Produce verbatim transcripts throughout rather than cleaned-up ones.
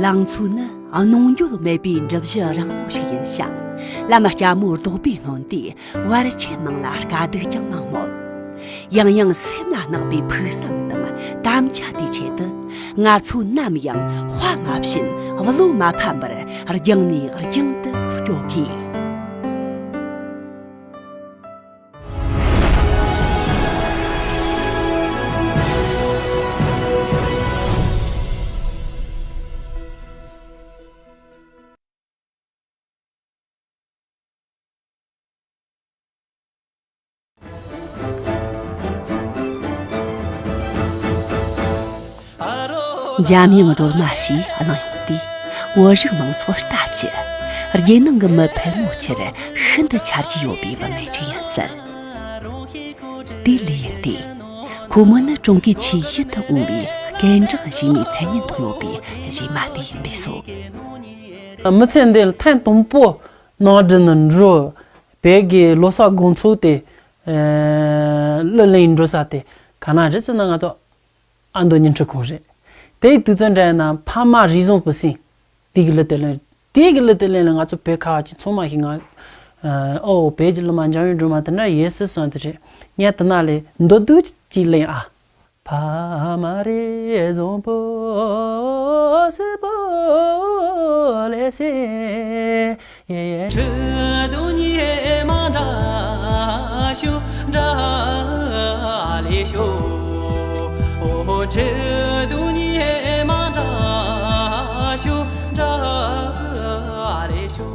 ལང་ཚོ་ནི་གནོང་འགྱོད་མེད་པའི་འབྲུ་བཞི་རིང་མོ་ཞིག་ཡིན་ཞིང་། ལམ་སྐྱ་མོ་རྡོག་པས་ནོན་དུས་བར་ཆད་མང་ལ་དཀའ་སྡུག་ཀྱང་མང་མོད། ཡང་ཡང་སེམས་ལ་བརྣག་པའི་ཕུགས་བསམ་དང་དམ་བཅའ་དེའི་ཆེད་དུ། ང་ཚོས་ནམ་ཡང་དཔའ་མ་ཞུམ་བློ་མ་ཕམ་པར་རྒྱང་ནས་རྒྱང་དུ་སྐྱོད་དགོས། འཇམ་དབྱངས་སྒྲོལ་མ་ཞེས་གླེང་ཡོང་དུས། བོད་རིགས་མང་ཚོགས་ལྟ་ཅི། རྒྱལ་ནང་གི་མི་ཕལ་མོ་ཆེར་ཤིན་ཏུ་ཆ་རྒྱུས་ཡོད་པའི་བུད་མེད་ཅིག་ཡིན་སྲིད། དེ་ལོས་ཡིན་ཏེ། ཁོ་མོ་ནི་ཀྲུང་གོའི་ཆེས་ཡིད་དུ་འོང་བའི་སྐད་གྲགས་གཞས་མའི་མཚན་སྙན་ཐོགས་ཡོད་པའི་གཞས་མ་དེ་ཡིན་པས་སོ། མི་ཚེ་འདི་ལ་ཐེངས་དང་པོ་ནང་འགྲིལ་ནས་འགྲོ། བོད་ཀྱི་ལོ་གསར་དགོང་ཚོགས་དེ། ཨ། གླུ་ལེན་འགྲོ་ས་དེ་ག་ན་རེད་ཟེར་ན། ང་ཚོ་ཨ་མདོ་ཉིང་ཁྲི་ཁོངས་རེད། དེའི་དུས་ཚོད་འདྲ་ཡིན་ན་ཕ་མ་རེ་ཟུང་བུ་སྲིང་དེ་གི་གླུ་དེ་ལེན། དེ་གི་གླུ་དེ་ལེན་ལ་ང་ཚོ་བོད་ཁ་བ་ཅན་ཚང་མ་ཞིག་ང་། ཨོ། བོད་ཀྱི་གླུ་མ་འཇམ་དབྱངས་སྒྲོལ་མ་དེ་འདྲ་ཡོད་སྲིད་བསམ་དེ་རེད། ངས་དེ་ན་ལས་མདོར་བསྡུས་ཅིག་ལེན་ཨ། ཕ་མ་རེ་ཟུང་བུ་སྲིང་བུ་ལེ་སྲིང་། ཁྲི་གདུགས་ཉི་མ་འདྲ་ཞུ་འདྲ་ལེ་ཞུ། ཨོ། ཁྲི་གདུགས་ཉི་མ་འདྲ་ཞུ་འདྲ་ལེ་ཞུ།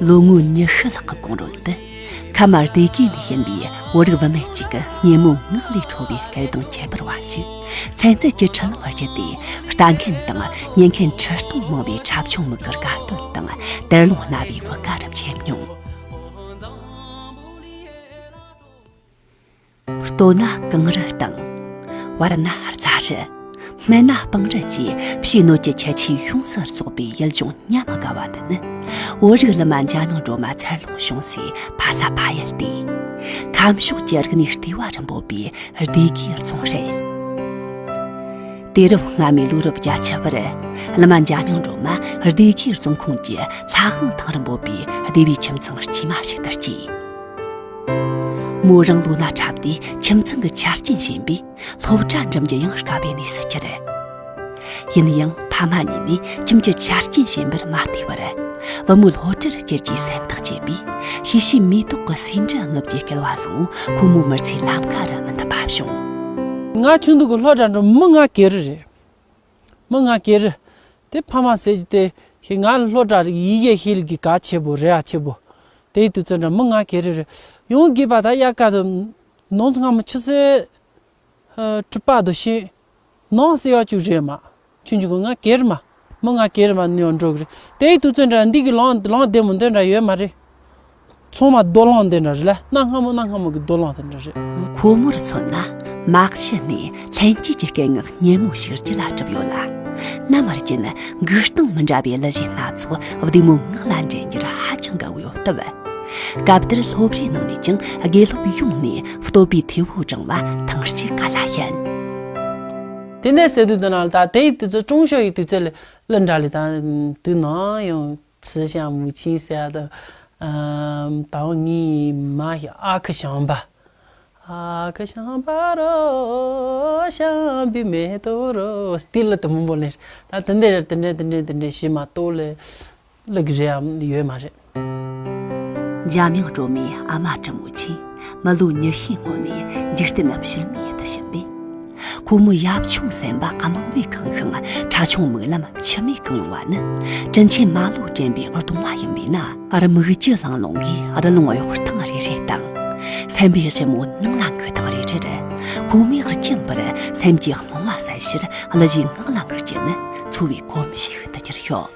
ལོ་ངོ་ཉི་ཤུ་ལྷག་གི་གོང་རོལ་དུ། ཁམས་སྡེ་དགེ་ནས་ཡིན་པའི་བོད་རིགས་བུད་མེད་ཅིག་གི་སྙན་མོ་ངག་ལས་འཕྲོ་བའི་སྐད་གདངས་ཁྱད་པར་བ་ཞིག་ཚན་རྩལ་གྱི་འཕྲུལ་ལམ་བརྒྱུད་དེ་ལྟ་མཁན་དང་ཉན་མཁན་ཁྲི་སྟོང་མང་བའི་འཁྲབ་ཆུང་མི་དགར་དགའ་སྟོན་དང་དར་ལུང་རྣ་བའི་བུ་ག་རུ་འཁྱེར་མྱོང་། སྟོད་ན་གངས་རི་དང་། བར་ན་རྫ་རི། སྨད་ན་སྤང་རི་བཅས་ཕྱིའི་སྣོད་ཀྱི་ཁྱད་ཆོས་ཡོངས་སུ་རྫོགས་པའི་ཡུལ་ལྗོངས་ཉམས་དགའ་བ་འདི་ནི། བོད་རིགས་གླུ་མ་འཇམ་དབྱངས་སྒྲོལ་མ་འཚར་ལོངས་བྱུང་སའི་ཕ་ས་ཕ་ཡུལ་ཏེ། ཁམས་ཕྱོགས་ཀྱི་རིག་གནས་ལྟེ་བ་རུ་འབོད་པའི་སྡེ་དགེ་རྫོང་རེད། དུས་རབས་སྔ་མའི་ལོ་རབས་བརྒྱད་ཅུ་བར། གླུ་མ་འཇམ་དབྱངས་སྒྲོལ་མ་སྡེ་དགེ་རྫོང་ཁོངས་ཀྱི་ལྷ་ཁང་ཐང་རུ་འབོད་པའི་སྡེ་བའི་ཁྱིམ་ཚང་དཀྱུས་མ་ཞིག་ཏུ་སྐྱེས། མོ་རང་ལོ་ན་ཕྲབ་དུས་ཁྱིམ་ཚང་གི་ཆ་རྐྱེན་ཞན་པས་སློབ་གྲྭ་འགྲིམ་རྒྱུ་ཡང་དཀའ་བའི་གནས་སུ་གྱུར། ཡིན་ཡང་ཕ་མ་གཉིས་ནས་ཁྱིམ་གྱི་ཆ་རྐྱེན་ཞན་པར་མ་བལྟས་པར། བུ་མོའི་སློབ་གྲྭར་བསྐྱལ་རྒྱུའི་སེམས་ཐག་བཅད་པས། ཤེས་བྱའི་མེ་ཏོག་གི་ཟེའུ་འབྲུ་རྔུབ་ཀྱི་སྐལ་བ་བཟང་བོ་ཁོ་མོའི་མི་ཚེའི་ལམ་ཁ་རུ་མི་འདུ་བ་བྱུང་། ང་ཆུང་དུས་ཀྱི་སློབ་གྲྭ་འགྲོ་མི་ང་གེ་རུ་རེད། མི་ང་གེ་རུ། དེ་ཕ་མ་ཟེར་གྱི་དེ་ཤེས། ང་སློབ་གྲྭ་རིག་ཡི་གེ་ཤེས་ལ་གི་ག་ཆེ་པོ་རེ་ཨ་ཆེ་པོ། དེའི་དུས་ཚོད་འདྲ་མི་ང་གེ་རུ་རེད། ཡོང་དགོས་པ་ད་དབྱར་ཁ་དུ་ནང་ཚང་མ་ཆུ་ཚོད་ཨ་དྲུག་པ་དུ་ཤེས། ནང་སེ་ཡག་བཅུག་རེད་མ། ཆུང་ཆུང་གི་ང་གེ་རུ་མ། མི་ང་གེ་རུ་མ་ནི་ཡང་འགྲོ་གི་རེད། དེའི་དུས་ཚོད་འདྲ་འདི་གི་ལང་ལང་བདེ་མོ་འདི་འདྲ་ཡོད་མ་རེད། ཚང་མ་རྡོ་ལང་དེ་འདྲ་རེད་ལ། གནའ་སྔ་མོ་གནའ་སྔ་མོ་གི་རྡོ་ལང་དེ་འདྲ་རེད། ཁོ་མོར་མཚོན་ན་མ་གཞི་ནས་ལྷན་སྐྱེས་ཀྱི་སྐད་ངག་སྙན་མོ་ཞིག་རྒྱུད་ལ་གྲུབ་ཡོད་ལ། ནམ་རྒྱུན་མགུར་སྟངས་མི་འདྲ་བའི་གླུ་གཞས་སྣ་ཚོགས་བདེ་མོ་ངག་ལ་འདྲེན་རྒྱུར་ཧ་ཅང་དགའ་བོ་ཡོད་སྟབས། སྐབས་དེར་སློབ་གྲྭའི་ནང་ནས་ཀྱང་དགེ་སློབ་ཡོངས་ནས་བསྟོད་པའི་ཐེ་བོ་བསྒྲེངས་པ་ཐང་སྐྱེས་ག་ལ་ཡིན། དེ་ནས་ཟེར་དུས་དེ་ནང་ལ་ད་དེའི་དུས་ཚོད་ཀྲུང་ཤོ་ཡི་དུས་ཚོད་ལ་གླུ་འདྲ་ལས་ད་དུས་ནང་ཡང་། 慈祥母亲 ཟེར་ཡ་དང་། ཨམ། ད་འོ་ངའི་མ་ཞིག་ཨ་ཁུ་བྱམས་པ། ཨ་ཁུ་བྱམས་པ་རོ། བྱམས་པའི་མེ་ཏོག་རོ། སྟི་ལ་དུ་མང་པོ་ལེན། ད་དེ་འདྲ་རེད། དེ་འདྲ་དེ་འདྲ་དེ་འདྲ་ཞེས་མ་གཏོགས་ལས་ལུག་རེའམ་ཡོད་མ་རེད། འཇམ་དབྱངས་སྒྲོལ་མའི་ཨ་མ་དྲིན་མོ་ཆེ། མི་ལོ་ཉི་ཤུའི་སྔོན་ནས་འཇིག་རྟེན་ཕྱི་མའི་ཡུལ་དུ་ཕྱིན་པས། ཁོ་མོའི་ཡབ་ཆུང་སེམས་པ་དམངས་པས་ཁེངས་ཤིང་ཁྲ་ཆུང་མིག་ལམ་མཆི་མས་གང་ཡོང་བ་ནི་དྲིན་ཆེན་མ་ལོ་དྲན་པའི་གདུང་བ་ཡིན་པས་ན། རྨིག་རྒྱུ་ལང་ལོང་གིས་རི་ལུང་གཡོག་ཐེངས་རེ་རེ་དང་། སེམས་པའི་རི་མོ་ནང་ལ་འགུལ་ཐེངས་རེ་རེར། ཁོ་མོས་གཅིག་པུར་སེམས་ཀྱི་རྨོངས་པ་བསལ་ཕྱིར་གླུ་གཞས་ངག་ལ་འགུག་རྒྱུ་ནི་འཚོ་བའི་གོམས་གཤིས་ཤིག་ཏུ་གྱུར་ཡོད།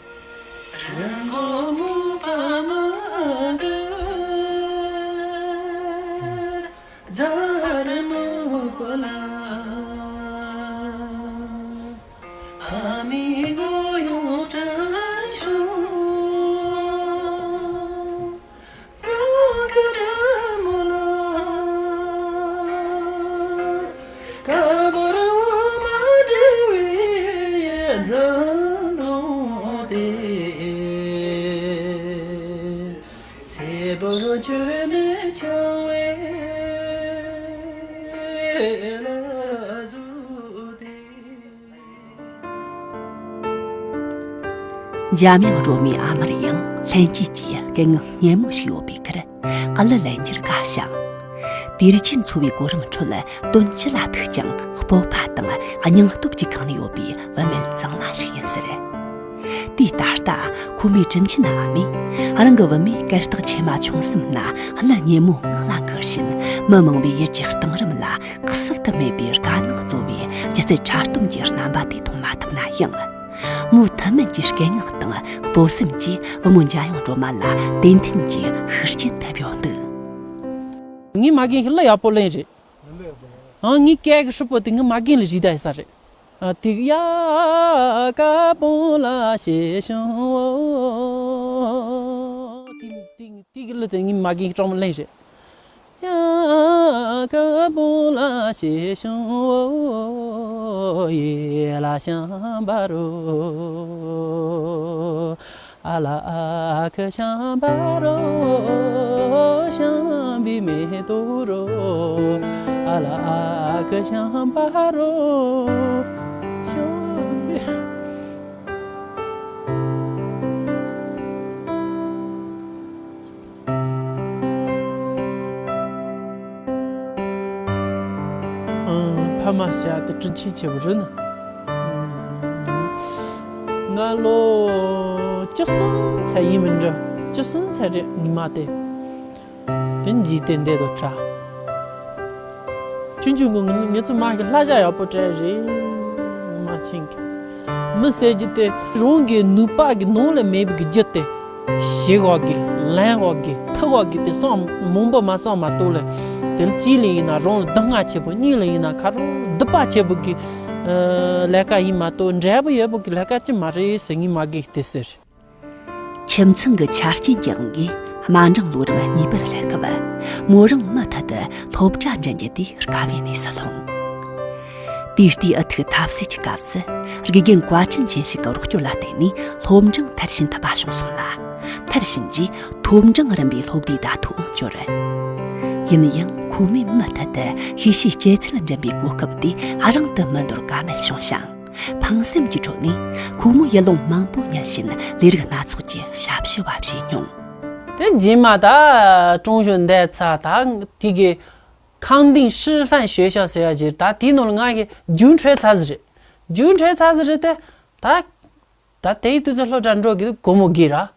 འཇམ་དབྱངས་སྒྲོལ་མའི་ཨ་མར་ཡང་ལྷན་སྐྱེས་ཀྱི་སྐད་ངག་སྙན་མོ་ཞིག་ཡོད་པའི་ཁར། ཀླུ་ལེན་རྒྱུར་དགའ་ཞིང་། དུས་ཆེན་འཚོ་བའི་གོ་རིམ་ཁྲོད་དོན་ཅི་ལ་ཐུག་ཀྱང་སྤོབས་པ་དང་སྙིང་སྟོབས་ཀྱིས་གང་ནས་ཡོད་པའི་བུད་མེད་གཙང་མ་ཞིག་ཡིན་ཟེར། དེའི་ད་ལྟ་ཁོ་མོའི་དྲིན་ཆེན་ཨ་མས་རང་གི་བུད་མེད་གར་སྟེགས་ཆེ་མ་ཆུང་གསུམ་ན་གླུ་སྙན་མོ་ངག་ལ་འཁུར་བཞིན། མི་མང་བའི་ཡིད་ཀྱི་གཏིང་རིམ་ལ་གསིབ་ཏུ་མེད་པའི་དགའ་སྣང་སྩོལ་བའི་སྒྱུ་རྩལ་འཁྲབ་སྟོན་གྱི་རྣམ་པ་དེ་མཐོང་མ་ཐུབ་ན་ཡང་། མོའི་ཐུན་མིན་གྱི་སྐད་ངག་དང་སྤོབས་སེམས་ཀྱིས་བུ་མོ་འཇམ་དབྱངས་སྒྲོལ་མ་ལ་བདེན་མཐུན་གྱི་ཤུགས་རྐྱེན་ཐེབས་ཡོད་འདུག་ངའི་མ་རྒན་གྱི་གླུ་ཡག་པོ་ལེན་རེད། ཨང་། ངའི་སྐད་ཀྱི་ཧྲིལ་པོ་དེ་ངའི་མ་རྒན་ལ་རིགས་བསྡད་ཡོད་ས་རེད། ཨ། ཏིག་ཡ་ཀ་པོང་ལ་ཞེ་ཞང་བོ། ཏིག་ཏིག་ཏིག་གི་གླུ་དེ་ངའི་མ་རྒན་གྱིས་སྤྲང་མོ་ལེན་རེད། ཡ་ཀ་པོང་ལ་ཞེ་ཞང་བོ་ཡེ་ལ་ཤང་བ་རོ། ཨ་ལ་ཨ་ཁུ་ཤང་བ་རོ། ཤང་བི་མེ་ཏོ་རོ། ཨ་ལ་ཨ་ཁུ་ཤང་བ་རོ། ཤང་བི། ཨང་། ཕ་མ་ཟེར་ཡ་དེ་དྲིན་ཆེན་ཆེ་བོ་རེད་ན། ང་ལོ་བཅུ་གསུམ་ཚར་ཡིན་མིན་འདྲ། བཅུ་གསུམ་ཚར་རེད་ངའི་མ་དེ། དེ་འཇིག་རྟེན་འདས་དང་བྲལ། ཆུང་ཆུང་གི་ངེད་ཚོའི་མ་ཞིག་ལྷ་ཞྭ་ཡག་པོ་སྤྲད་རེད། མ་ཆེན་གྱི་མི་ཟེར་རྒྱུ་དེ་རང་གི་ནུས་པ་གི་ནང་ལས་མེད་པའི་རྒྱུ་དེ། ཞེ་གོ་གི་ལན་གོ་གི་ཐུ་གོ་གི་དེ་སོང་མང་པོ་མ་སོང་མ་གཏོགས་ལས། དེ་ལ་གཅིག་ལ་ཡིན་ན་རང་ལ་སྡུག་བསྔལ་ཆེ་པོ། གཉིས་ལ་ཡིན་ན་ཁ་རོག་སྡིག་པ་ཆེ་པོ་གི་ལས་ཀ་ཡིན་མ་གཏོགས་འབྲས་བུ་ཡོད་པོ་གི་ལས་ཀ་ཅི་མ་རེད་ཟེར་ངའི་མ་རྒན་དེ་ཟེར། ཁྱིམ་ཚང་གི་ཆ་རྐྱེན་གྱི་དབང་གིས་དམའ་འབྲིང་ལོ་རིམ་གཉིས་པར་སླེབས་སྐབས། མོ་རང་མུ་མཐུད་དུ་སློབ་གྲྭ་འགྲིམ་རྒྱུ་དེ་དཀའ་བའི་གནས་སུ་ལྷུང་། དེའི་ལྟའི་ཨུ་ཐུག་ཐབས་ཟད་ཀྱི་སྐབས་སུ། དགེ་རྒན་བཀའ་དྲིན་ཅན་ཞིག་གི་རོགས་སྐྱོར་ལ་བརྟེན་ནས་སློབ་འབྲིང་མཐར་ཕྱིན་ཐུབ་པ་བྱུང་སོང་ལ། མཐར་ཕྱིན་རྗེས་མཐོ་འབྲིང་རིམ་པའི་སློབ་བསྡུའི་བརྡ་ཐོ་འབྱོར། ཡིན་ཡང་ཁོ་མོས་མུ་མཐུད་དུ་ཤེས་བྱའི་སྐྱེད་ཚལ་འགྲིམ་པའི་གོ་སྐབས་དེ་རིང་དུ་མི་འདོར་ཀ་མེད་བྱུང་ཞིང་། ཕངས་སེམས་ཀྱི་ཁྲོད་ནས་ཁོ་མོས་ཡུལ་ལུང་མང་པོ་བསྙལ་བཞིན་ལས་རིགས་སྣ་ཚོགས་ཀྱི་ཞབས་ཞུ་བ་བྱས་མྱོང་། དེ་རྗེས་མ་ད་ཀྲུང་ཞོན་འདས་ཚར་ད་དེ་གི་ཁང་ཏིང་ཧྲི་ཧྥན་学校ཟེར་ཡ་ཅིག་ད་དེའི་ནང་ལ་ང་ཞིག་རྒྱུགས་འཕྲོད་ཚར་ཟིག་རེད། རྒྱུགས་འཕྲོད་ཚར་ཟིག་རེད་དེ། ད་ད་དེའི་དུས་ཚོད་སློབ་གྲྭ་འགྲོ་གི་སྒོར་མོ་བརྒྱད་ར།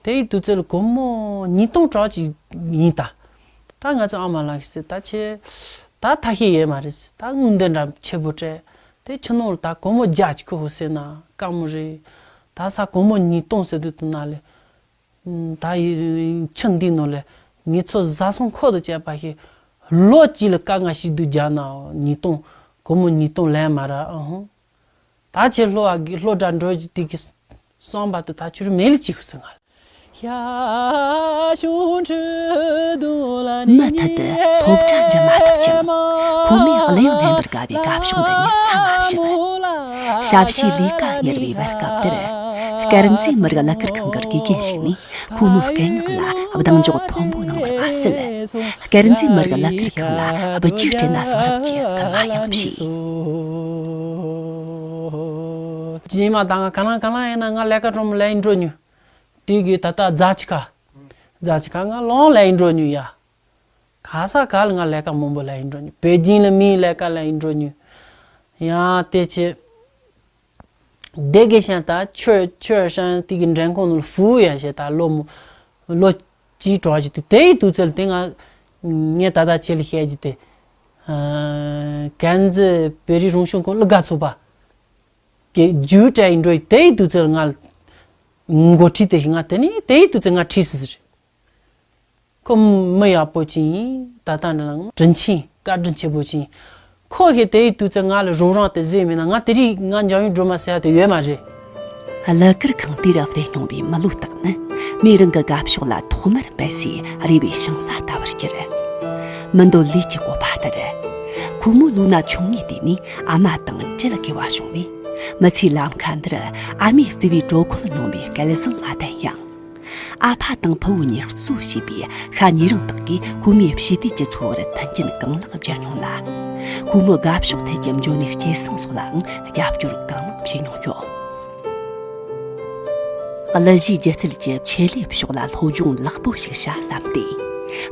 དེའི་དུས་ཚོད་ལ་སྒོར་མོ་ཉིས་སྟོང་གྲངས་ཅིག་ཡིན་ད། ད་ང་ཚོ་ཨ་མ་ལགས་ཀྱིས་ཟེར་ད་ཁྱེད་ད་ཐབས་ཤེས་ཡོད་མ་རེད་ཟེར། ད་དངུལ་འདི་འདྲ་ཆེ་པོ་སྤྲད་དེ་ཁྱིམ་ནང་ལ་ད་སྒོར་མོ་བརྒྱ་ཅིག་ཁུར་ཤོག་ཟེར་ན་དཀའ་མོ་རེད། ད་ས་སྒོར་མོ་ཉིས་སྟོང་ཟེར་དུས་དུ་ན་ལས། ད་ཡི་ཁྱིམ་འདིའི་ནང་ལས་ངེད་ཚོ་བཟའ་ཚང་ཁོག་ཏུ་བཅད་པ་ཞིག་ལོ་གཅིག་ལ་དཀའ་ངལ་ཞིག་སྡུག་རྒྱག་ན་ཉིས་སྟོང་སྒོར་མོ་ཉིས་སྟོང་ལེན་མ་ར་ཨ་ཧོ། ད་ཁྱེད་སློབ་ཨ་གི་སློབ་གྲྭ་འགྲོ་རྒྱུ་དེ་གི་བསམ་པ་དེ་ད་ཁྱོད་མེད་ལ་བཅུག་ཟེར་ང་ལ། མུ་མཐུད་དུ་སློབ་གྲྭ་འགྲིམ་མ་ཐུབ་ཀྱང་ཁོ་མོས་གླུ་དབྱངས་ལེན་པར་དགའ་བའི་དགའ་ཕྱོགས་འདི་ཉིད་ཚང་མ་ཞིག་ཞབས་ཕྱིའི་ལས་ཀ་གཉེར་བའི་བར་སྐབས་དེར། དཀར་མཛེས་མི་རིགས་གླུ་གར་ཁང་གི་དགེ་རྒན་ཞིག་ནས་ཁོ་མོའི་སྐད་ངག་ལ་གདེང་འཇོག་མཐོན་པོ་གནང་བར་མ་ཟད། དཀར་མཛེས་མི་རིགས་གླུ་གར་ཁང་ལ་སྦུ་གུ་སྤྲད་ན་བཟང་རབས་ཀྱི་བཀའ་ཡང་བྱས། རྗེས་མ་ད་ང་ག་ལང་ག་ལང་ཡིན་ན་ང་ལས་ཀ་གྲོང་མོ་ལ་ཡིན་འགྲོ་མྱོང་། དེ་གི་ད་ལྟ་རྫ་ཆུ་ཁ། རྫ་ཆུ་ཁ་ང་ལོང་ལ་ཡིན་འགྲོ་མྱོང་ཡ། ག་ས་ག་ལ་ང་ལས་ཀ་མང་པོ་ལས་ཡིན་འགྲོ་མྱོང་། པེ་ཅིང་ལ་མིའི་ལས་ཀ་ལས་ཡིན་འགྲོ་མྱོང་། ཡང་དེ་ཆེ། སྡེ་དགེ་ཤང་ད་ཆོས་ཆོས་ཤང་དེ་གི་འགྲན་ཁང་ནང་ལ་ཧྥུའུ་ཡ་ཞེས་ད་ལོ་མོ་ལོ་གཅིག་གྲོགས་ཀྱི་དུས་དེའི་དུས་ཚོད་དེ་ང་ངས་ད་ལྟ་ཆེ་ལ་བཤད་ཀྱི་དེ། ཀན་ཛི་བོད་རིགས་རང་སྐྱོང་ཁུལ་གླུ་གར་ཚོགས་པ་གི་རྒྱུགས་སྤྲད་ཡིན་འགྲོ་ཡི་དེའི་དུས་ཚོད་ང་འགོ་ཁྲིད་དེ་ང་དེ་ནི་དེའི་དུས་ཚོད་ང་ཁྲིད་སྲིད་ཟེར། ཁོ་མི་ཡག་པོ་ཅིག་ཡིན། ད་ལྟ་འདི་ལ་དྲིན་ཆེན་བཀའ་དྲིན་ཆེ་པོ་ཅིག་ཡིན། ཁོ་ཞིག་དེའི་དུས་ཚོད་ང་ལ་རོགས་རམ་དེ་བཟོས་མེད་ན་ང་དེ་རིང་ང་འཇམ་དབྱངས་སྒྲོལ་མ་ཟེར་ཡ་དེ་ཡོད་མ་རེད། གླུ་གར་ཁང་དེར་བསྡད་མྱོང་བའི་མི་ལོ་དག་ནི་མི་རང་གི་དགའ་ཕྱོགས་ལ་ཐོག་མར་འབད་སའི་རེ་བའི་ཞིང་ས་ལྟ་བུར་གྱུར། མི་འདོད་ལས་ཀྱི་བཀོད་པ་ལྟར། ཁོ་མོའི་ལོ་ན་ཆུང་ངུའི་དུས་ནས་ཨ་མ་དང་བྲལ་དགོས་པ་བྱུང་བས། མི་ཚེའི་ལམ་ཁ་འདིར་ཨ་མའི་བརྩེ་བའི་དྲོད་ཁོལ་མྱོང་བའི་སྐལ་བཟང་མ་ལྡན་ཡང་། ཨ་ཕ་དང་ཕུ་བོ་གཉིས་གཙོ་བྱས་པའི་ཤ་ཉེ་རིང་དག་གིས་ཁོ་མོའི་ཕྱི་བལྟས་ཀྱི་འཚོ་བར་མཐུན་རྐྱེན་གང་ལེགས་སྦྱར་མྱོང་ལ། ཁོ་མོའི་དགའ་ཕྱོགས་ཐད་ཀྱི་འཇོན་ནུས་སྐྱེད་སྲིང་སོགས་ལའང་རྒྱབ་སྐྱོར་གང་མང་བྱས་མྱོང་ཡོད། གླུ་གཞས་སྒྱུ་རྩལ་གྱི་ཆེད་ལས་ཕྱོགས་ལ་སློབ་སྦྱོང་ལེགས་པོ་ཞིག་བྱ་བསམ་སྟེ།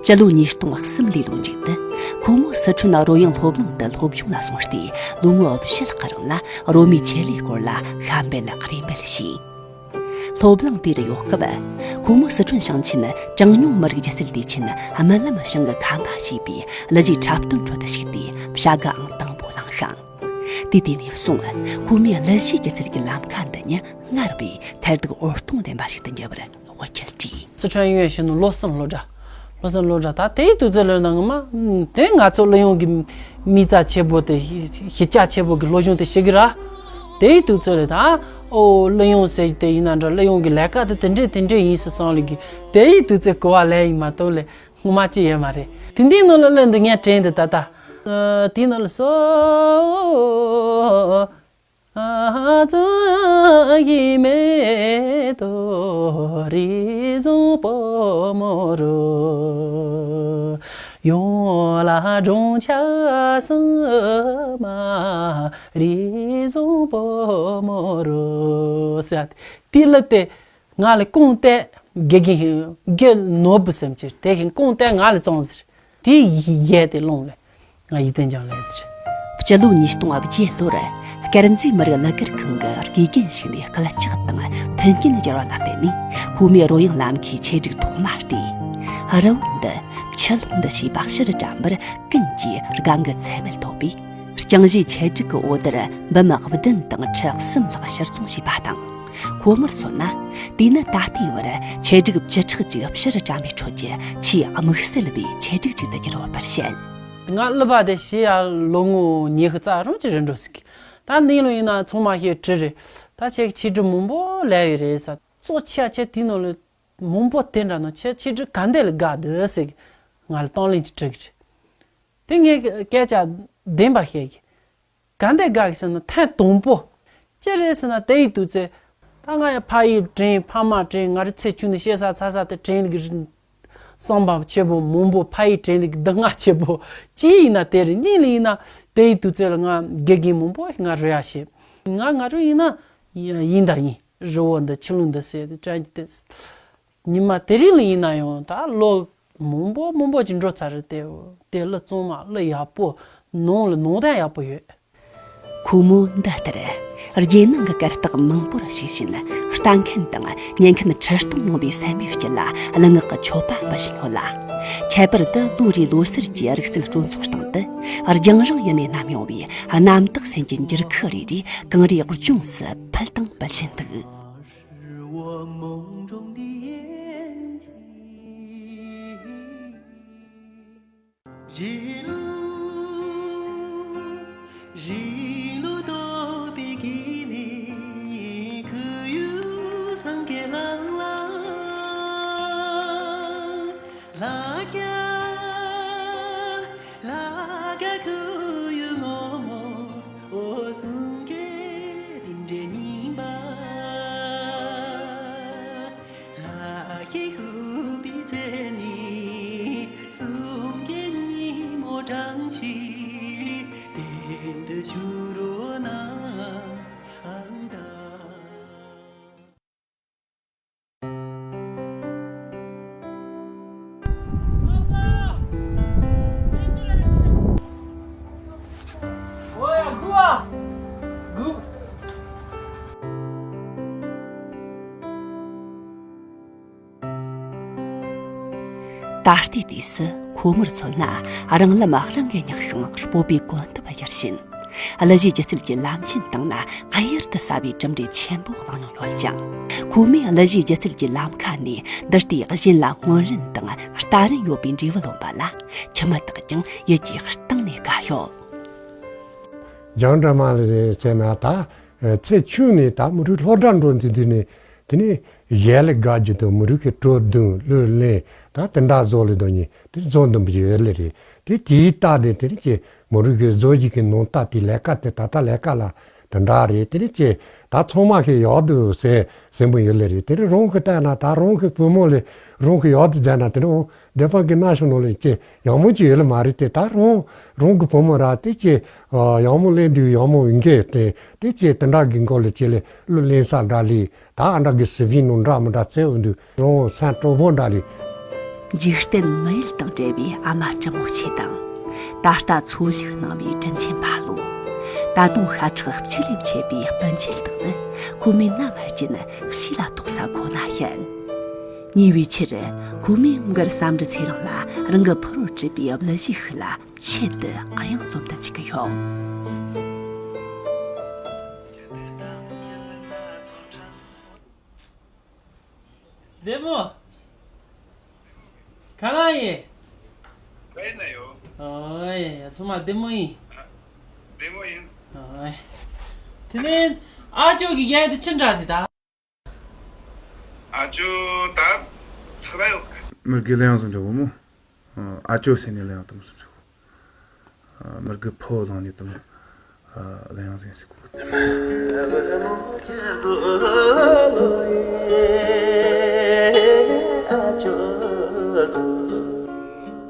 སྤྱི་ལོ་ཉིས་སྟོང་གསུམ་ལོའི་ལོ་མཇུག་ཏུ། ཁོ་མོ་སི་ཁྲོན་རོལ་དབྱངས་སློབ་གླིང་དུ་སློབ་སྦྱོང་ལ་སོང་སྟེ། ལོ་ངོ་བཞི་ལྷག་གི་རིང་ལ་རོལ་མོའི་ཆེད་ལས་སྐོར་ལ་ཤ་འབད་རེས་འབད་བྱས། སློབ་གླིང་དེར་ཡོད་སྐབས། ཁོ་མོ་སི་ཁྲོན་ཞིང་ཆེན་གྲངས་ཉུང་མི་རིགས་སྒྱུ་རྩལ་སྡེ་ཆེན་རྨི་ལམ་ཞིང་གི་ཁང་པ་ཞེས་པའི་གླུ་གཞས་འཁྲབ་སྟོན་ཁྲོད་དུ་ཞུགས་ཏེ། བྱ་དགའ་ཨང་དང་པོ་བླངས་ཤིང་། དུས་དེ་ནས་བཟུང་། ཁོ་མོས་གླུ་གཞས་སྒྱུ་རྩལ་གྱི་ལམ་ཁ་འདི་ཉིད་སྔར་བས་ཚད་སྡུག་འོད་སྟོང་ལྡན་པ་ཞིག་ཏུ་འགྱུར་བར་དབུ་འཁྱིལ་བྲིས། སི་ཁྲོན་ཡོན་ཞིན་ནུ་བློ་བཟང་སློབ་གྲྭ། བློ་བཟང་སློབ་གྲྭ་ད་དེའི་དུས་ཚོད་ལ་ནང་མ། དེ་ང་ཚོ་གླུ་དབྱངས་ཀྱི་མིག་རྩ་ཆེ་པོ་དེ་གཞིས་ཆགས་ཆེ་པོ་གི་སློབ་སྦྱོང་དེ་ཤེས་གི་ར། དེའི་དུས་ཚོད་ལ་ད། ཨོ་གླུ་དབྱངས་ཟེར་དེ་ཡིན་ན་འདྲ། གླུ་དབྱངས་ཀྱི་ལས་ཀ་དེ་དེ་འདྲས་དེ་འདྲས་ཡིན་ཟེར་བསམ་ལེ་གི། དེའི་དུས་ཚོད་གོ་བ་ལེན་ཡིན་མ་གཏོགས་ལས་སྔོན་མ་ཅི་ཡོད་མ་རེད། དེ་འདིའི་ནང་ལ་གླུ་འདི་ངས་དྲན་འདུག་ད་ལྟ། དེའི་ནང་ལ་སོ། ཨ་ཙི་ཡི་མེ་ཏོག་རི་བཟང་པོ་མོ་རུ། ཡོང་ལ་གྲོང་ཁྱེར་སི་མ་རི་བཟང་པོ་མོ་རུ་ཟེར། དེ་ལ་དེ་ང་ལ་ཀུང་ཏའི་དགེ་རྒན་དགེ་ནོར་བུ་སེམས་ཅན་དེ་ཧིན་ཀུང་ཏའི་ང་ལ་བཙོང་ཟེར། དེ་ཡས་དེ་ལོང་ལེ། ང་ཡིད་བརྟན་ཀྱང་ལེ་ཟེར། སྤྱི་ལོ་ཉིས་སྟོང་བརྒྱད་ལོར་དཀར་མཛེས་མི་རིགས་གླུ་གར་ཁང་གི་དགེ་རྒན་ཞིག་ནས་སྐད་ཆགས་དང་མཐུན་རྐྱེན་སྦྱར་བ་ལ་བརྟེན་ནས། ཁོ་མོས་རོལ་དབྱངས་ལམ་ཁའི་ཆེད་སྒྲིག་ཐོག་མ་སྟེ། རི་བོ་འདི་ཆུ་ཀླུང་འདི་ཞེས་པ་ཕྱིར་དྲན་པར་ཀུན་གྱིས་དགའ་མགུ་ཚད་མེད་ཐོབ་པས། རྐྱང་གཞས་ཆེད་སྒྲིག་གི་འོད་སྡེར་འབུམ་བདུན་དང་ཁྲི་གསུམ་ལྷག་ཕྱིར་ཚོང་བྱས་པ་དང་། ཁོ་མོར་མཚོན་ན། དེ་ནི་ད་ལྟའི་བར་ཆེད་སྒྲིག་བཅུ་ཕྲག་གཅིག་ཕྱིར་དྲན་པའི་ཁྲོད་ཀྱི་ཆེས་དམིགས་བསལ་བའི་ཆེད་སྒྲིག་ཅིག་ཏུ་གྱུར་ཡོད་པར་བཤད། ང་གླུ་པ་དེ་ཤེས་ཡ་ལོ་ངོ་ཉི་ཤུ་རྩ་རུང་གི་རིང་འགྲོ་ཟིག་ད་ནི་ལོ་ཡིན་ན་ཚང་མ་ཤེས་བྲིས་རེད། ད་ཆེད་ཆེད་སྒྲིག་མང་པོ་ལས་ཡོད་རེད་ས། གཙོ་ཆེ་ཆེ་དེའི་ནང་ལ་མང་པོ་དེ་འདྲ་ནང་ཆེ་ཆེད་སྒྲིག་ག་འདྲ་ལ་དགའ་འདུག་ཟེར་གི། ང་ལ་གཏོང་ལེན་གྱི་དྲི་གི་རེད། དེ་ངས་སྐད་ཆ་བདེན་པ་བཤད་གི། ག་འདྲ་དགའ་གི་ཟེར་ན་ཐེངས་དང་པོ། ཅི་རེད་ཟེར་ན་དེ་ཡི་དུས་ཚོད། ད་ང་ཡང་ཕ་ཡུལ་དྲན་ཕ་མ་དྲན་ང་རང་ཚེ་ཆུང་ནས་བཤད་ས་ཚ་ས་དེ་དྲན་གི་རེད། བསམ་པ་ཆེ་པོ་མང་པོ་ཕ་ཡུལ་དྲན་གི་སྡུག་བསྔལ་ཆེ་པོ་ཅི་ཡིན་ན་དེ་རེད། གཉིས་ལ་ཡིན་ན་དེ་ཡི་དུས་ཚོད་ལ་ང་དགེ་རྒན་མང་པོ་ང་རོལ་ཡ་བྱེད། ང་ང་རང་ཡིན་ན་ཡིན་ད་ཡིན་རི་བོ་འདི་ཆུ་ཀླུང་འདི་ཟེར་དེ་དྲན་གི་དེ། ཉི་མ་དེ་རིང་ལ་ཡིན་ན་ཡང་ད་ལོ་མང་པོ་མང་པོ་ཅིག་འགྲོ་ཚར་རེད་དེ། དེ་གླུ་གཙང་མ་གླུ་ཡག་པོ་ནང་ལ་ནང་དོན་ཡག་པོ་ཡོད། ཁོ་མོ་འདི་ལྟར་རྒྱལ་ནང་གི་གར་སྟེགས་མང་པོར་ཞུགས་ཤིང་། ལྟ་མཁན་དང་ཉན་མཁན་ཁྲི་སྟོང་མང་པོའི་སེམས་པའི་དཀྱིལ་ལ་གླུ་ངག་གི་མཆོད་པ་འབུལ་བཞིན་ཡོད་ལ། ཁྱད་པར་དུ་ལོ་རེའི་ལོ་སར་གྱི་རིག་རྩལ་སྤྲོ་ཚོགས་སྟེང་དུ། རྒྱང་རིང་ཡུལ་ནས་བསྣམས་ཡོང་བའི་རྣམ་དག་སེམས་ཀྱི་འགྱུར་ཁུག་རེ་རེ་གངས་རིའི་ལྗོངས་སུ་ཕུལ་དང་འབུལ་བཞིན་འདུག། 是我梦中的眼睛。 Jilu, jilu to bikini kuyu sangke lang lang. Lakya, lakya kuyu ngomo o sungke dindre nimba. ལྷ་ཡི་ཤུག་པའི་རྩེ་ནས་གསུང་གི་ཉིན་མོ་གྲང་ཆུ་གཏན་དུ་བཞུར་རོ་ན་ཨང་ད། ད་ལྟའི་དུས་སུ་ཁོ་མོར་མཚོན་ན། རང་ལམ་རང་གིས་བསྙེགས་ཤིང་སྤོབས་པའི་གོམ་སྟབས་སྒྱུར་བཞིན། གླུ་གཞས་སྒྱུ་རྩལ་གྱི་ལམ་ཆེན་སྟེང་ན་གཡུར་དུ་ཟ་བའི་གྲུབ་འབྲས་ཆེན་པོ་བླངས་མྱོང་ཡོད་ཀྱང་། ཁོ་མོས་གླུ་གཞས་སྒྱུ་རྩལ་གྱི་ལམ་ཁ་ནས་འདི་ལྟའི་གཞན་ལ་སྔོན་རིན་དང་ལྟ་རིན་ཡོད་པའི་འབྲས་བུ་ལོན་པ་ལ། ཁྱིམ་མི་དག་ཀྱང་ཡིད་ཀྱི་གཏིང་ནས་དགའ་ཡོད། རྒྱང་འདྲ་མ་ལ་བྱས་ན་ད། ཚེ་ཆུང་ནས་ད་མི་རིགས་སློབ་གྲྭ་འགྲོ་དུས་དུས་ནས་དེ་ནས་ཡལ་ལ་དགའ་རྒྱུ་དང་མི་རིགས་ཀྱི་བྲོ་བརྡུང་གླུ་ལེན་ད་དེ་འདྲ་བཟོ་ལེ་དོ་ཉིད་དེ་བཟོ་འདུན་པ་ཡོད་ལེ་རེད། དེ་དེའི་རྟགས་དེ་དེ་ནས་ཀྱི་མི་རིགས་ཀྱི་བཟོ་རྒྱུ་གི་ནང་རྟགས་དེ་ལས་ཀ་དེ་ད་ལྟ་ལས་ཀ་ལ་ དེ་འདྲ་རེད། དེ་ནི་ཅི་ད་ཚང་མ་ཤེས་ཡག་འདུག་ཟེར་ཟེར་མོ་ཡོད་ལེ་རེད། དེ་ནི་རང་གི་ལྟ་ན་ད་རང་གི་བུ་མོ་ལས་རང་གི་ཡག་འདུག་མཛད་ན་དེ་ནི་འོང་སྡེ་པ་གི་ན་ཤོ་ནོ་ལས་ཅི་ཡག་མོ་ཅི་ཡོད་ལེ་མ་རེད། དེ་ད་རང་རང་གི་བུ་མོ་ར་དེ་ཅི་ཡག་མོ་ལེན་འདུག་ཡག་མོ་ཡིན་གི་དེ་དེ་ཅི་དེ་འདྲ་གི་མགོ་ལས་ཅི་ལས་གླུ་ལེན་ས་འདྲ་ལས། ད་ཨ་འདྲ་གི་སི་བི་ནང་འདྲ་མི་འདྲ་བཙལ་འོང་དུས་རང་སེམས་སྤྲོ་པོ་འདྲ་ལས། འཇིག་རྟེན་མི་ཡུལ་དང་འབྲེལ་བའི་ཨ་མ་བཀྲ་མོ་ཆེ་དང་། ད་ལྟ་འཚོ་བཞུགས་གནང་བའི་དྲིན་ཆེན་ཕ་ལོ། ད་དུང་ཤ་ཁྲག་གཅིག་ལས་ཆད་པའི་སྤུན་མཆེད་དག་ནི་ཁོ་མོའི་ནམ་རྒྱུན་ཤི་ལ་ཐོགས་ས་ཁོ་ན་ཡིན། ཉེ་བའི་ཆར་ཁོ་མོས་མགར་བསམ་འགྲུབ་ཚེ་རིང་ལ་རང་གི་ཕུ་རུ་བྲིས་པའི་གླུ་གཞས་ཤིག་ལ་ཆེད་དུ་དབྱངས་རྩོམ་དུ་འཇུག་གི་ཡོད། བདེ་མོ། ག་ལ་ཡིན། བའི་ན་ཡོད། ཨོ་ཡ་ཡ་ཚང་མ་བདེ་མོ་ཡིན། བདེ་མོ་ཡིན། ཨོ་ཡ། དེ་ནས་ཨ་ཅོ་གི་ཡན་དེ་ཅི་འདྲ་དེ་ད། ཨ་ཅོ་ད་ཚ་ལ་ཡོད། མི་དགེ་ལ་ཡང་སུ་འདྲ་བོ་མོ། ཨ་ཅོ་ཟེར་ནས་ལ་ཡང་དུ་མོ་སུ་འདྲ་བོ། མི་དགེ་ཕོ་བླངས་ནས་དུ་མོ། གླེང་ཡང་ཟིན་སི་ཀུ།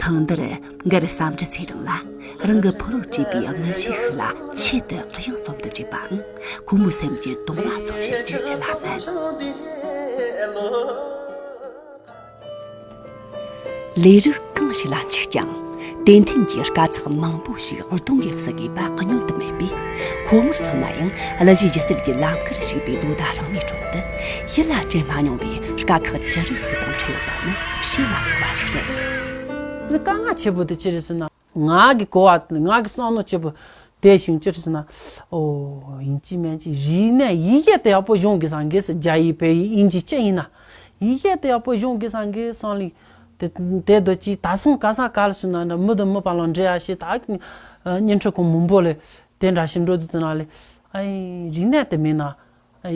ཐེངས་འདིར་མགར་བསམ་འགྲུབ་ཚེ་རིང་ལ་རང་གི་ཕུ་རུ་བྲིས་པའི་གླུ་གཞས་ཤིག་ལ་ཆེད་དུ་དབྱངས་རྩོམ་དུ་བཅུག་པའང་ཁོ་མོའི་སེམས་ཀྱི་གདུང་བ་ཚོ་ཞིག་ཅི་ཅི་ལ་མེད། ལས་རིགས་གང་ཞིག་ལ་འཇུག་ཀྱང་། དེ་མཐུན་གྱི་དཀའ་ཚེགས་མང་པོ་ཞིག་གདོང་གིས་བསུ་དགོས་པ་བསྙོན་དུ་མེད་པས། ཁོ་མོར་མཚོན་ན་ཡང་གླུ་གཞས་སྒྱུ་རྩལ་གྱི་ལམ་ཁར་ཞུགས་པའི་ལོ་ཟླ་རིང་མོའི་ཁྲོད་དུ། ཡིད་ལ་དྲན་མ་མྱོང་བའི་དཀའ་ཁག་ཅི་རིགས་ཤིག་དང་འཕྲད་ཡོད་པ་ནི་བཤད་མ་ཁུག་པ་ཞིག་རེད། དཀའ་ངལ་ཆེ་པོ་དེ་ཅི་རེད་ཟེར་ན། ང་གི་གོ་བ་ང་གི་བསམ་བློ་ཆེ་པོ་དེ་བཞིན་ཅི་རེད་ཟེར་ན། ཨོ་ཡིན་གཅིག་མིན་གཅིག་རིག་གནས་ཡི་གེ་དེ་ཡག་པོ་སྦྱོང་དགོས་བསམ་གི་ཟེར། རྒྱ་ཡིག་བོད་ཡིག་དབྱིན་ཇི་ཅི་ཡིན་ན་ཡི་གེ་དེ་ཡག་པོ་སྦྱོང་དགོས་བསམ་གི་བསམ་ལི། དེ་དེ་དུ་ཅི་ད་སོང་ག་ས་ག་ལ་སོང་ན་འདྲ་མི་དང་མི་བར་ལ་འབྲེལ་ཡ་ཞིག་ད་བརྙན་འཕྲིན་ཁང་མང་པོ་ལས་དེ་འདྲ་ཞིག་འགྲོ་དུས་དེ་ན་ལས་ཨ་ཡིན་རིག་གནས་དེ་མེད་ན། ཨེ།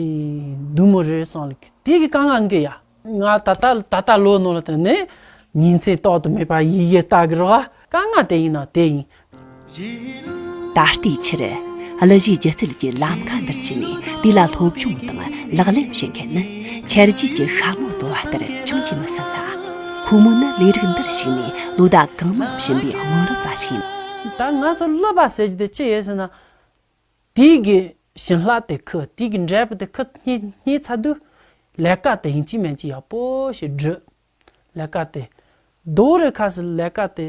སྡུག་མོ་རེད་བསམ་ལ་དེ་གི་དཀའ་ངལ་འགི་ཡ། ང་ད་ལྟ་ད་ལྟ་ལོ་ནོ་ལ་དེ་ནས་ཉིན་མཚན་རྟག་ཏུ་མེད་པ་ཡི་གེ་ལྟ་གི་རེད་བ། དཀའ་ངལ་དེ་ཡིན་ན་དེ་ཡིན། ད་ལྟའི་ཆར་གླུ་གཞས་སྒྱུ་རྩལ་གྱི་ལམ་ཁ་འདིར་ཕྱིན་ནས་དེ་ལ་སློབ་སྦྱོང་དང་ལག་ལེན་བྱེད་མཁན་ནི་ཆར་རྗེས་ཀྱི་ཤ་མོ་བདོ་བ་ལྟར་ཅང་གིས་མི་སྲིད་ལ། ཁོ་མོ་ནི་ལས་རིགས་འདིར་ཞུགས་ནས་ལོ་ཟླ་གང་མང་ཕྱིན་པའི་སྔོན་རབས་པ་ཞིག་ཡིན། ད་ང་ཚོ་སློབ་པ་ཟེར་རྒྱུ་དེ་ཅི་ཡོད་ཟེར་ན། དེའི་གི་བྱིན་རླབས་དེ་ཁུ་དེའི་གི་འབྲས་བུ་དེ་ཁུ་རྙེད་རྙེད་ཚར་དུས། ལས་ཀ་དེ་ཡིན་གཅིག་མིན་གཅིག་ཡག་པོ་ཞིག་བསྒྲུབས། ལས་ཀ་དེ་རྡོ་རི་ཁ་སི་ལས་ཀ་དེ་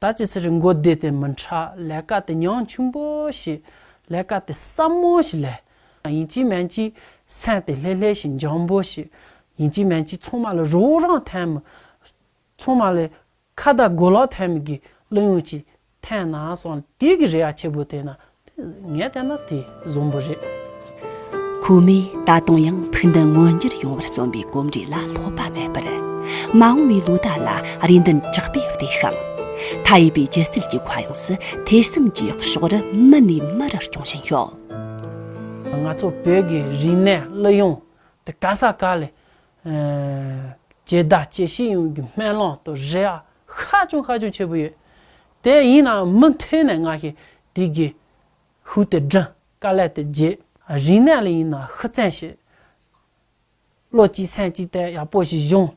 ད་ཅི་སི་རི་མགོ་བདེ་དེ་མི་འཕྲད། ལས་ཀ་དེ་ཉམ་ཆུང་པོ་ཞིག་ལས་ཀ་དེ་སྲབ་མོ་ཞིག་ལས། ཡིན་གཅིག་མིན་གཅིག་སེམས་དེ་ལྷོད་ལྷོད་ཞིག་འཇམ་པོ་ཞིག་ཡིན་གཅིག་མིན་གཅིག་ཚང་མ་ལ་རོགས་རམ་ཐེངས་མི། ཚང་མ་ལ་ཁ་བརྡ་གོ་ལོག་ཐེངས་མི་གི་གླུ་དབྱངས་ཅིག་འཐེན་ན་སོང་དེ་གི་རེ་བ་ཆེ་པོ་དེ་ན་དེ་ངས་བལྟས་ན་དེ་བཟང་པོ་རེད། ཁོ་མོས་ད་དུང་ཡང་ཕུགས་འདུན་མངོན་འགྱུར་ཡོང་བར་བརྩོན་པའི་གོམས་འདྲིས་ལ་ལྷོད་པ་མེད་པར། མ་འོངས་པའི་ལོ་ཟླ་ལ་རེ་འདུན་དྲག་པོས་བརྟས་ཤིང་། མཐའ་ཡས་པའི་སྒྱུ་རྩལ་གྱི་མཁའ་དབྱིངས་སུ་ཐོས་བསམ་གྱི་ཕྱོགས་རིས་མུ་ནས་མུ་རུ་སྐྱོང་བཞིན་ཡོད། ང་ཚོ་བོད་ཀྱི་རིག་གནས་གླུ་དབྱངས་དེ་ག་ས་ག་ལས། ཨ། ཇི་ལྟར་ཇི་སྲིད་ཡོང་གི་སྨོན་ལམ་དང་རེ་བ་ཧ་ཅང་ཧ་ཅང་ཆེ་པོ་ཡོད། དེ་ཡིན་ནའང་མུ་མཐུད་ནས་ང་ཞིག་དེ་གི་ཤུགས་དེ་སྒྲིམ་དཀའ་ལས་དེ་བརྗེད། རིག་གནས་ལ་ཡིན་ན་ཤུགས་བཙན་ཞིག་བློ་གཅིག་སེམས་གཅིག་དེ་ཡག་པོ་ཞིག་སྦྱོང་།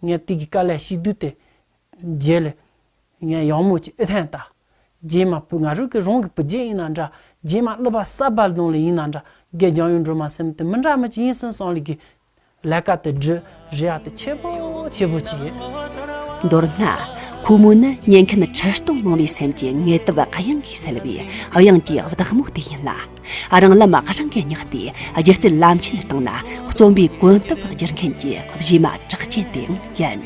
ངས་དེ་གི་དཀའ་ལས་ཞིག་བསྡུས་ཏེ། རྗེས་ལ་ངས་ཡག་མོ་ཅིག་ཨེ་ཐན་ལྟ། རྗེས་མ་བུ་ང་རང་གི་རང་གི་བུ་རྒྱུད་ཡིན་ན་འདྲ། རྗེས་མ་གླུ་པ་གསར་པ་ནང་ལ་ཡིན་ན་འདྲ། དགེ་རྒྱང་ཡོད་འགྲོ་མ་སེམས་དེ་མི་འདྲ་མི་ཅིག་ཡིན་སྲིད་སོང་ལ་གི་ལས་ཀ་དེ་འགྲུབ་རེ་བ་དེ་ཆེ་པོ་ཆེ་པོ་ཅིག་ཡོད། མདོར་ན། ཁོ་མོ་ནི་ཉན་མཁན་ཁྲི་སྟོང་མང་བའི་སེམས་ཀྱི་ངལ་དུབ་གཡང་གིས་སེལ་བའི་དབྱངས་ཀྱི་བདག་མོ་དེ་ཡིན་ལ། རང་ལམ་རང་གིས་བསྙེགས་ཏེ་སྒྱུ་རྩལ་ལམ་ཆེན་སྟེང་ན་རྩོམ་པའི་གོམ་སྟབས་བསྒྱུར་མཁན་གྱི་གཞས་མ་གྲགས་ཅན་དེའང་ཡིན།